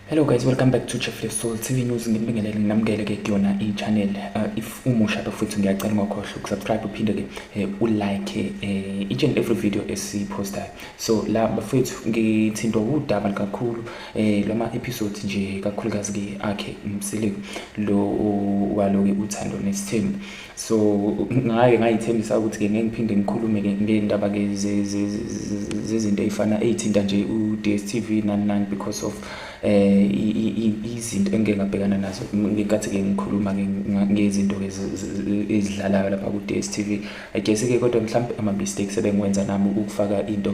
Hello guys, welcome back to Chef Soul TV News. Nginibingelele, nginamukele ke kuyona i-channel. If umusha apha futhi, ngiyacela ungakhohlwa ukusubscribe, uphinde ke ulike each and every video esiyiphostayo. So la bafethu, ngithintwa udaba kakhulu lwama episodes nje, kakhulukazi ke akhe uMseleku lo walo ke Uthando Nesithembu. So ngake ngayithembisa ukuthi ke ngeke ngiphinde ngikhulume ke ngendaba ke zezinto ey'fana ey'thinta nje u-DStv nani nani, because of izinto engike ngabhekana nazo ngenkathi ke ngikhuluma ke ngezinto ke ezidlalayo lapha ku-DStv, I guess ke. Kodwa mhlawumbe ama-mistakes ebengiwenza nami ukufaka into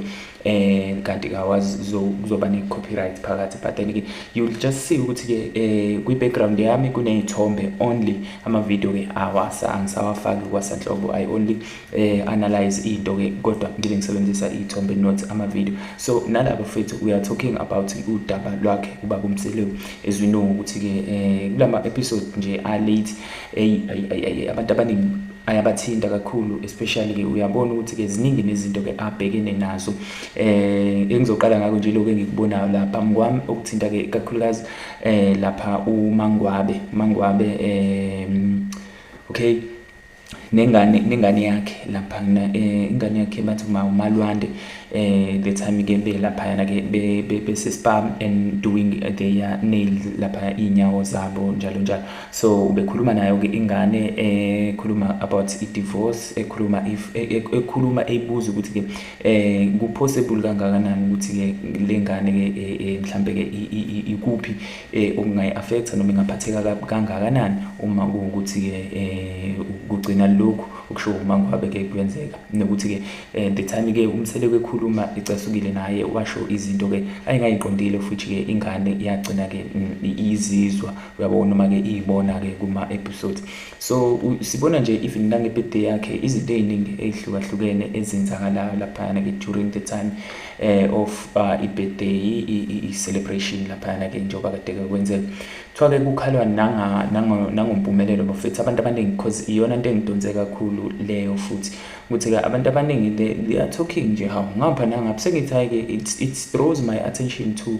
kanti kawazi kuzoba ne-copyright phakathi. But then ke you'll just see ukuthi ke kwi-background yami kuney'thombe only, ama-video ke awasa angisawafaki kwasanhlobo. I only analyze into ke, kodwa ngibe ngisebenzisa iy'thombe, not ama-video. So nalabo fethu, we are talking about udaba lwakhe ubaba uMseleku. As we know ukuthi ke kulama episode nje a-late, ey, abantu abaningi ayabathinta kakhulu, especially ke uyabona ukuthi ke ziningi nezinto ke abhekene nazo. Engizoqala ngako nje lokho engikubonayo lapha phambi kwami, okuthinta ke kakhulukazi lapha uMangwabe, Mangwabe, okay, nengane yakhe lapha, ingane yakhe bathi uMalwande. The time ke belaphayana ke bese spa and doing their nails lapha, inyawo zabo, njalo njalo. So ubekhuluma nayo ke ingane, ekhuluma about i-divorce, ekhuluma if ekhuluma eyibuza ukuthi ke ku possible kangakanani ukuthi ke le ngane ke mhlambe ke ikuphi okungayi-affecta noma ingaphatheka kangakanani uma kuwukuthi ke kugcina lokhu okusho uMangwabe ke kuyenzeka, nokuthi ke the time ke uMseleku ekhuluma ecasukile naye, washo izinto ke ayingayiqondile, futhi ke ingane yagcina ke izizwa, uyabona, noma ke iyibona ke kuma episodes. So sibona nje even nange-birthday yakhe izinto ey'ningi ey'hlukahlukene ezenzakalayo laphayana ke during the time of i-birthday i-celebration laphayana ke, njengoba kade ke kwenzeka. Kuthiwa-ke kukhalwa nangompumelelo bafethu, abantu abaningi, because iyona nto engidonse kakhulu leyo futhi, ukuthi-ke abantu abaningi they are talking nje, hawu, ngapha nangapha. Sengithi hhayi-ke, it draws my attention to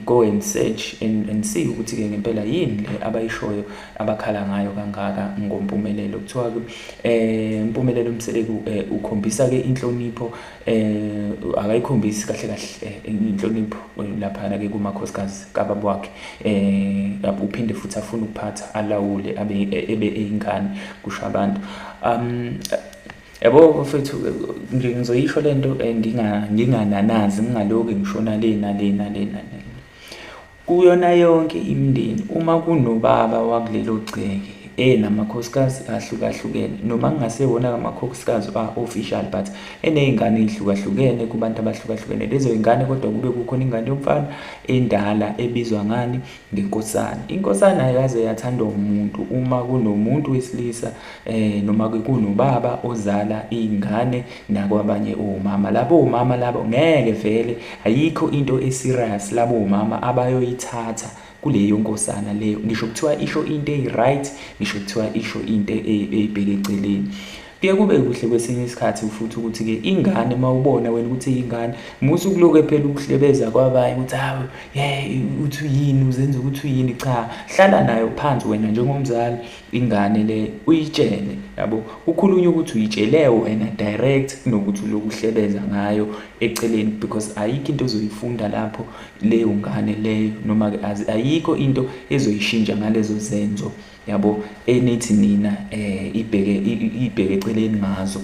go and search and see ukuthi-ke ngempela yini le abayishoyo, abakhala ngayo kangaka ngompumelelo. Kuthiwa-ke Mpumelelo Mseleku ukhombisa-ke inhlonipho, akayikhombisi kahle kahle inhlonipho laphana-ke kumakhosikazi kababa wakhe. Uphinde futhi afune ukuphatha, alawule, abe ebe eyingane, kusho abantu. Yabo bafethu, nje ngizoyisho lento ngingananazi, ngingaloku ngishona le nale nale nale. Kuyona yonke imindeni, uma kunobaba wakulelo gceke enamakhosikazi ahlukahlukene, noma kungasewona amakhosikazi a-official, but eney'ngane ey'hlukahlukene kubantu abahlukahlukene, lezo y'ngane, kodwa kube kukhona ingane yomfana endala ebizwa ngani? Ngenkosana. Inkosana ayikaze yathandwa umuntu uma kunomuntu wesilisa noma-ke kunobaba ozala iy'ngane nakwabanye omama. Labo omama labo ngeke vele, ayikho into e-serious labo omama abayoyithatha kuleyo nkosana leyo, ngisho kuthiwa isho into eyi-right, ngisho kuthiwa isho into eyibheke eceleni. Kuye kube kuhle kwesinye isikhathi futhi ukuthi-ke ingane, uma ubona wena ukuthi iyingane, musa ukuloke phela ukuhlebeza kwabanye ukuthi hawu, ye, uthi uyini, uzenza ukuthi uyini. Cha, hlala nayo phansi wena njengomzali, ingane le uyitshele, yabo. Kukhulunywa ukuthi uyitshele wena direct kunokuthi ulokhu uhlebeza ngayo eceleni, because ayikho into ozoyifunda lapho leyo ngane leyo, noma-ke ayikho into ezoyishintsha ngalezo zenzo, yabo, enithi nina ibheke eceleni ngazo.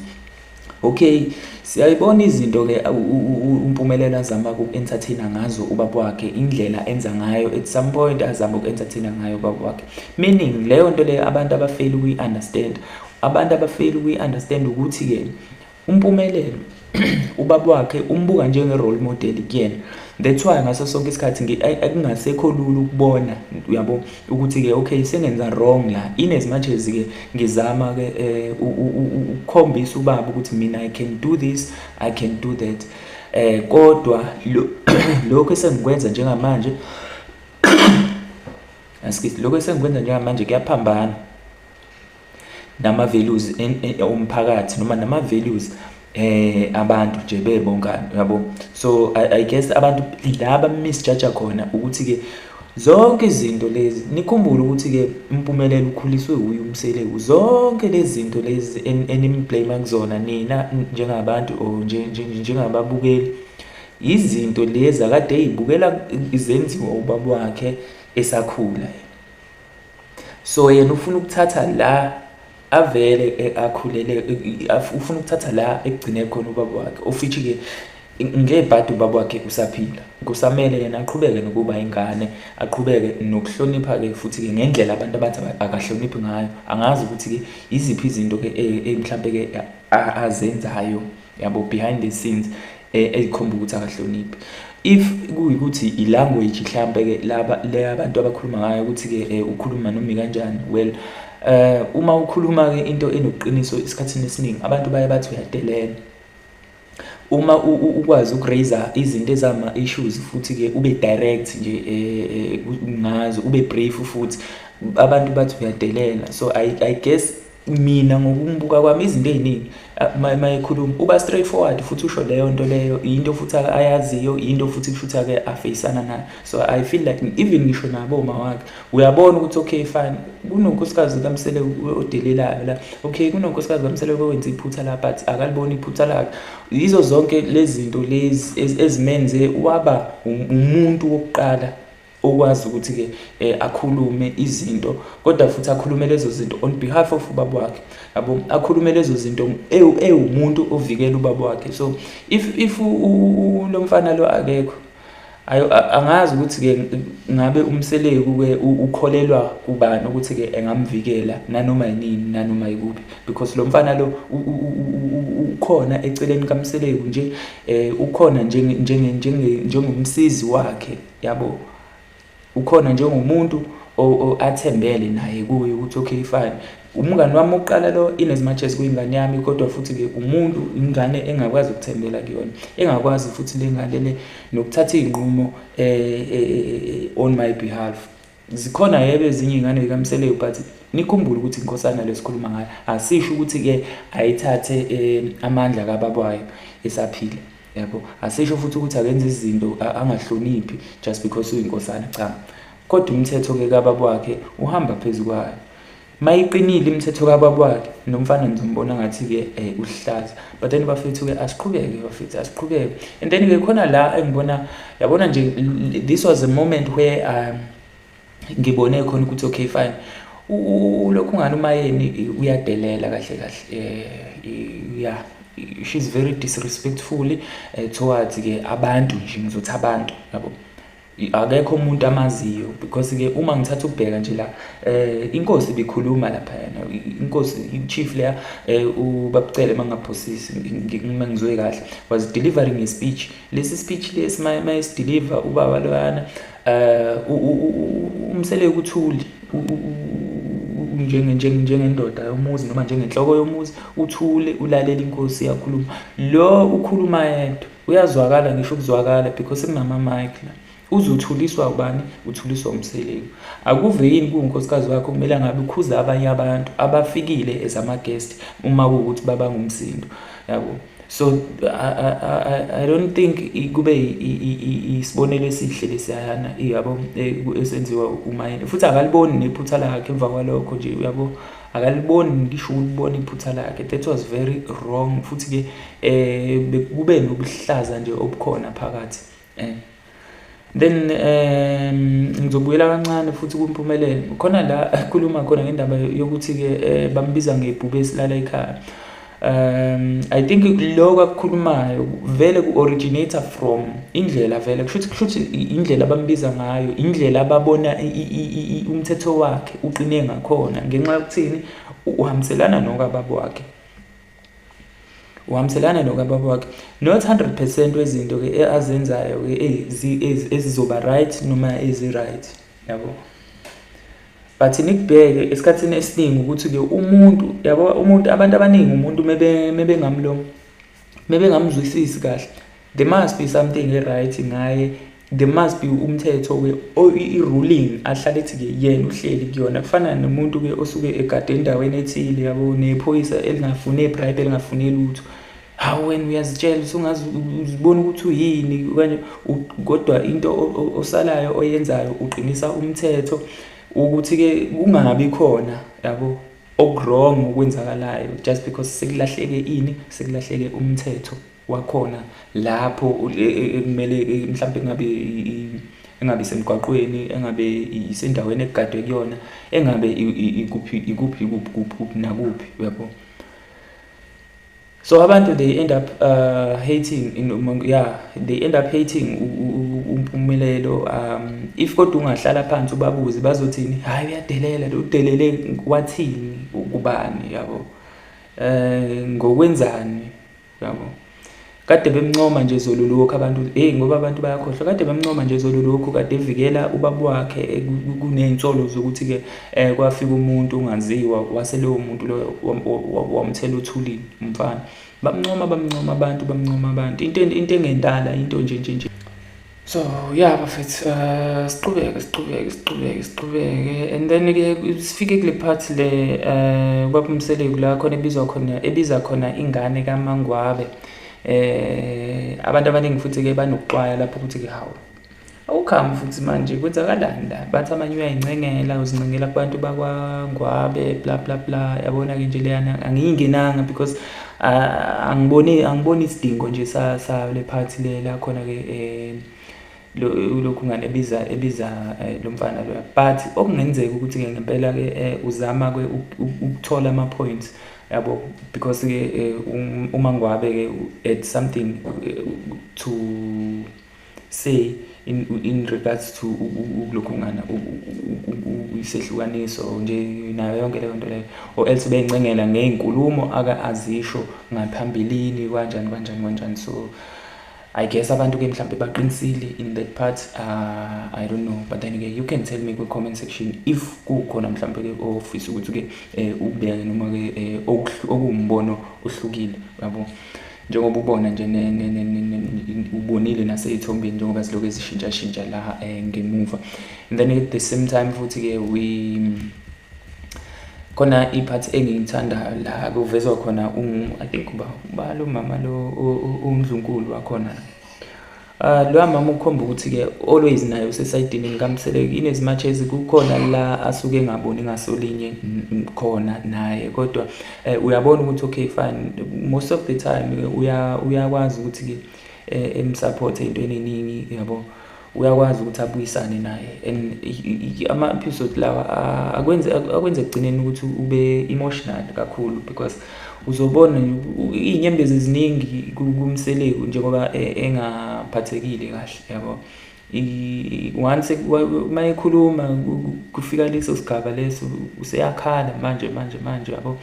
Okay, siyayibona izinto ke uMpumelelo azama uku-entertain ngazo ubaba wakhe, indlela enza ngayo, at some point azama uku-entertain ngayo ubaba wakhe, meaning leyo nto leyo abantu abafeyila ukuyi-understand, abantu abafeyila ukuyi-understand ukuthi-ke uMpumelelo ubaba wakhe umbuka njenge-role model kuyena. That's why ngaso sonke isikhathi kungasekho lula ukubona, uyabo, ukuthi-ke okay, sengenza wrong la, in as much as-ke ngizama-ke ukukhombisa ubaba ukuthi mina I can do this, I can do that, kodwa lokho esengikwenza njengamanje, asikithi lokho esengikwenza njengamanje kuyaphambana nama-values omphakathi noma nama-values. Abantu nje bebonkana, yabo. So I guess abantu la bamisjaja khona ukuthi-ke zonke izinto lezi, nikhumbule ukuthi-ke uMpumelelo ukhuliswe wuye uMseleku. Zonke lezi zinto lezi enimblame kuzona nina njengabantu or njengababukeli, izinto lezi akade ey'bukela zenziwa ubaba wakhe esakhula. So yena ufuna ukuthatha la avele akhulele, ufuna ukuthatha la ekugcine khona ubaba wakhe, of which-ke ngebhadi ubaba wakhe usaphila. Kusamele yena aqhubeke nokuba ingane, aqhubeke nokuhlonipha-ke futhi-ke ngendlela abantu abathi akahloniphi ngayo. Angazi ukuthi-ke iziphi izinto-ke mhlampe-ke azenzayo, yabo, behind the scenes ezikhomba ukuthi akahloniphi. If kuyikuthi i-language mhlampe-ke laba le abantu abakhuluma ngayo ukuthi-ke ukhuluma noma ikanjani, well, uma ukhuluma-ke into enobuqiniso esikhathini esiningi abantu baye bathi uyadelela. Uma ukwazi uku-raise izinto ezama-issues futhi-ke ube direct nje ngazo, ube brief futhi, abantu bathi uyadelela. So I guess mina ngokumbuka kwami izinto ey'ningi uma ekhuluma uba straight forward futhi usho leyo nto leyo, into futhi ayaziyo, into futhi kusho ake afeyisana nayo. So I feel like even ngisho nabo oma wakhe uyabona ukuthi okay fine, kunonkosikazi kaMseleku odelelayo la, okay, kunonkosikazi kaMseleku owenza iphutha la, but akaliboni iphutha lakhe. Yizo zonke lezi zinto lezi ezimenze waba umuntu wokuqala okwazi ukuthi-ke akhulume izinto, kodwa futhi akhulume lezo zinto on behalf of ubaba wakhe, yabo, akhulume lezo zinto ewumuntu ovikela ubaba wakhe. So if lo mfana lo akekho, angazi ukuthi-ke ngabe uMseleku-ke ukholelwa kubani ukuthi-ke engamvikela nanoma yinini nanoma yikuphi, because lo mfana lo ukhona eceleni kaMseleku nje, ukhona njengomsizi wakhe, yabo, ukhona njengomuntu athembele naye kuye ukuthi okay fine, umngani wami wokuqala lo, in as much as kuyingane yami, kodwa futhi-ke umuntu, ingane engakwazi ukuthembela kuyona, engakwazi futhi le ngane le nokuthatha iy'nqumo on my behalf. Zikhona yebo ezinye iy'ngane zikaMseleku, but nikhumbule ukuthi inkosana lesikhuluma ngayo, asisho ukuthi-ke ayithathe amandla kababa wayo esaphila, yabo. Asisho futhi ukuthi akenze izinto angahloniphi just because uyinkosana, cha. Kodwa umthetho-ke kababa wakhe uhamba phezu kwayo. Mayiqinile imithetho kababa wakhe, nomfana nizombona ngathi-ke uhlaza. But then bafethu-ke asiqhubeke, bafethu asiqhubeke. And then-ke khona la engibona, yabona nje, this was a moment where ngibone khona ukuthi okay fine, lokhu ngani uMayeni uyadelela kahle kahle, yeah, she's very disrespectful towards ke abantu nje, ngizothi abantu, yabo. Akekho umuntu amaziyo, because ke uma ngithatha ukubheka nje la, inkosi ibikhuluma lapha, yena inkosi, i-chief leya, uBabucele mangaphosisi, uma ngizwe kahle, was delivering a speech. Lesi speech lesi mayesideliver ubaba loyana, uMseleku uthuli njengendoda yomuzi noma njengenhloko yomuzi, uthule ulalela inkosi iyakhuluma. Lo ukhuluma yedwa, uyazwakala ngisho ukuzwakala because kunama-mic la. Uzothuliswa ubani? Uthuliswa uMseleku. Akuve yini kuwunkosikazi wakho kumele ngabe ukhuza abanye abantu abafikile as ama-guest uma kuwukuthi babangumsindo, yabo. So I don't think kube isibonelo esihle lesiyana, yabo, esenziwa uMayeni. Futhi akaliboni nephutha lakhe emva kwalokho nje, uyabo, akaliboni ngisho ukulibona iphutha lakhe. That was very wrong. Futhi-ke kube nobuhlaza nje obukhona phakathi. Then ngizobuyela kancane futhi kuMpumelelo. Khona la akhuluma khona ngendaba yokuthi-ke bambiza ngebhubesi lala ekhaya. I think lokho akukhulumayo vele ku-originate from indlela, vele kusho ukuthi indlela abambiza ngayo, indlela ababona umthetho wakhe uqine ngakhona, ngenxa yokuthini, uhambiselana nokababa wakhe, uhambiselana nokababa wakhe. Not 100% wezinto-ke azenzayo-ke ezizoba right noma ezi-right, yabo. But nikubheke esikhathini esiningi ukuthi-ke umuntu, yabo, umuntu, abantu abaningi, umuntu mebengamlo mebengamzwisisi kahle, there must be something e-right ngaye, there must be umthetho-ke, i-ruling ahlale ethi-ke yena uhleli kuyona. Kufana nomuntu-ke osuke egade endaweni ethile, yabo, nephoyisa elingafuni bribe, elingafuni lutho. Hawu, wena uyazitshela, usungaze uzibona ukuthi uyini okanye, kodwa into osalayo oyenzayo uqinisa umthetho ukuthi-ke kungabi khona, yabo, oku-wrong okwenzakalayo just because sekulahleke ini, sekulahleke umthetho wakhona lapho ekumele mhlampe ngabe engabe isemgwaqweni, engabe isendaweni ekugadwe kuyona, engabe ikuphi ikuphi kuphi kuphi nakuphi, uyabo. So abantu they end up hating in, yeah, they end up hating uMpumelelo. If kodwa ungahlala phansi ubabuze, bazothini? "Hayi, uyadelela lo." Udelele wathini kubani, yabo, ngokwenzani, yabo? Kade bemncoma nje zolo lokhu abantu, hey, ngoba abantu bayakhohlwa. Kade bemncoma nje zolo lokhu, kade evikela ubaba wakhe kuney'nsolo zokuthi-ke kwafika umuntu ungaziwa, wase lowo muntu loyo wamthela uthulini umfana. Bamncoma, bamncoma abantu, bamncoma abantu, into engendala, into nje nje nje. So yeah, bafethu, siqhubeke, siqhubeke, siqhubeke, siqhubeke, and then-ke sifike kule part le, ubaba uMseleku la khona ebizwa khona, ebiza khona ingane kaMangwabe. Abantu abaningi futhi-ke banokuxwaya lapho ukuthi-ke, hawu, awukhami futhi manje, kwenzakalani la? Bathi amanye uyayincengela, uzincengela kubantu bakwaNgwabe, bla bla bla. Yabona-ke nje leyana angiyingenanga because angiboni isidingo nje sa le part le la khona-ke lokhu ngane ebiza lo mfana loya. But okungenzeka ukuthi-ke ngempela-ke uzama-ke ukuthola ama-points, yabo, because-ke uMangwabe-ke had something to say in regards to ukulokhu ngana isehlukaniso nje nayo yonke leyo nto leyo, or else beyincengela ngey'nkulumo ake azisho ngaphambilini, kanjani kanjani kanjani. So I guess abantu-ke mhlampe baqinisile in that part, I don't know, but then-ke you can tell me kwi-comment section if kukhona mhlampe-ke ofisa ukuthi-ke ukubeke noma-ke okuwumbono ohlukile, yabo. Njengoba ubona nje, ubonile nasey'thombeni njengoba zilokhu zishintshashintsha la ngemuva. And then at the same time futhi-ke we khona i-part engiyithandayo la kuvezwa khona, I think uba lo mama lo uNdlunkulu wakhona. Loya mama ukhomba ukuthi-ke always naye usesayidini likaMseleku, in as much as kukhona la asuke engaboni ngasolinye khona naye, kodwa uyabona ukuthi okay, fine, most of the time uyakwazi ukuthi-ke em-support ey'ntweni ey'ningi, yabo, uyakwazi ukuthi abuyisane naye. And ama-episode lawa akwenze ekugcineni ukuthi ube emotional kakhulu because uzobona iy'nyembezi ziningi kuMseleku njengoba engaphathekile kahle, yabo. Once uma ekhuluma kufika leso sigaba leso, useyakhala manje manje manje, yabo,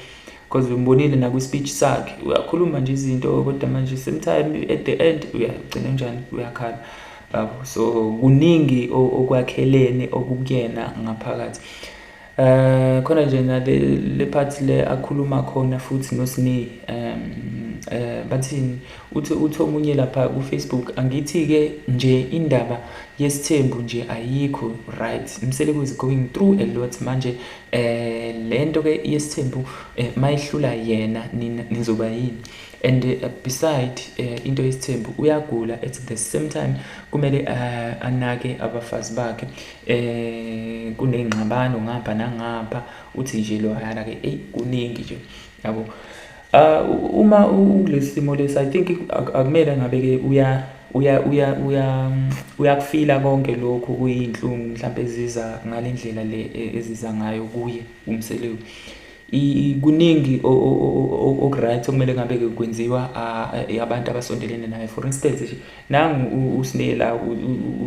because umbonile nakwi-speech sakhe, uyakhuluma nje izinto, kodwa manje same time at the end uyagcina njani, uyakhala, yabo. So kuningi okwakhelene okukuyena ngaphakathi. Khona nje nale le part le akhuluma khona futhi noSne, bathini, uthi omunye lapha ku-Facebook, angithi-ke nje indaba yesithembu nje ayikho right. Mseleku is going through a lot manje, lento ke yesithembu mayihlula yena, nina nizoba yini? And beside into yesithembu, uyagula, at the same time kumele anake abafazi bakhe, kuney'ngxabano ngapha nangapha. Uthi nje loyana ke, eyi, kuningi nje, yabo. Uma ukulesi simo lesi, I think akumele ngabe ke uya uya uya uya uyakufila konke lokhu kuyinhlungu mhlawumbe eziza ngale ndlela le eziza ngayo kuye uMseleku. Kuningi oku-right okumele ngabe kwenziwa abantu abasondelene naye. For instance nje, nangu uSne la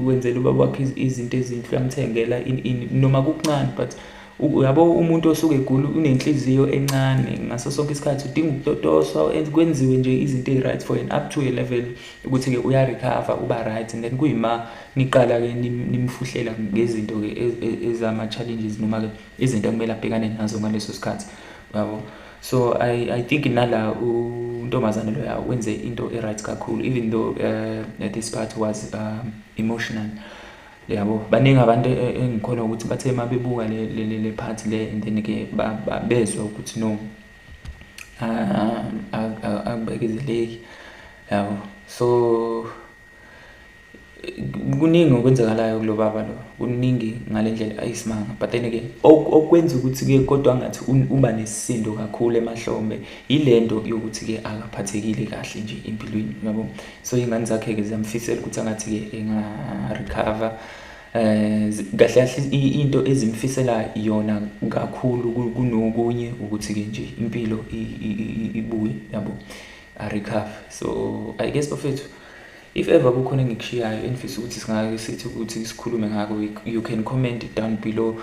wenzela ubaba wakhe izinto ezinhle, uyamthengela ini, noma kukuncane, but uyabo, umuntu osuke egula unenhliziyo encane, ngaso sonke isikhathi udinga ukutotoswa, kwenziwe nje izinto ey-right for yena up to a level ukuthi-ke uya-recover, uba right, and then kuyima niqala-ke nimfuhlela ngezinto-ke ezama-challenges noma-ke izinto ekumele abhekane nazo ngaleso sikhathi, yabo. So I think nala untombazane loya wenze into e-right kakhulu, even though this part was emotional, yabo. Baningi abantu engikholwa ukuthi bathe uma bebuka le part le and then-ke bezwa ukuthi no, Akubekezeleki, yabo. So kuningi okwenzakalayo kulo baba lo, kuningi ngale ndlela ayisimanga. But then-ke okwenza ukuthi-ke kodwa angathi uba nesisindo kakhulu emahlombe yile nto yokuthi-ke akaphathekile kahle nje empilweni, yabo. So iy'ngane zakhe-ke ziyamfisela ukuthi angathi-ke enga-recover. Kahle kahle into ezimfisela yona kakhulu kunokunye ukuthi-ke nje impilo ibuye, yabo, a-recover. So I guess bafethu, if ever kukhona engikushiyayo enifisa ukuthi singake sithi ukuthi sikhulume ngako, you can comment down below.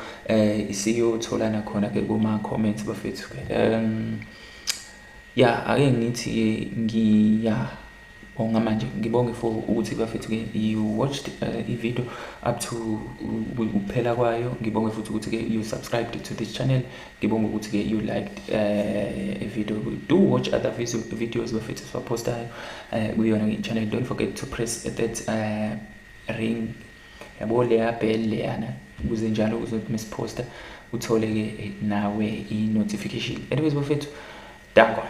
Siyotholana khona-ke kuma-comments bafethu-ke. Ya, ake ngithi ngiyabonga manje, ngibonge for ukuthi bafethu-ke you watched i-video up to ukuphela kwayo. Ngibonge futhi ukuthi-ke you subscribed to this channel. Ngibonge ukuthi-ke you liked i-video. Do watch other videos bafethu esiwaphostayo kuyona i-channel. Don't forget to press that ring, yabo, leya bell leyana, ukuze njalo uzothi mesiphosta uthole-ke nawe i-notification. Anyways bafethu, danko.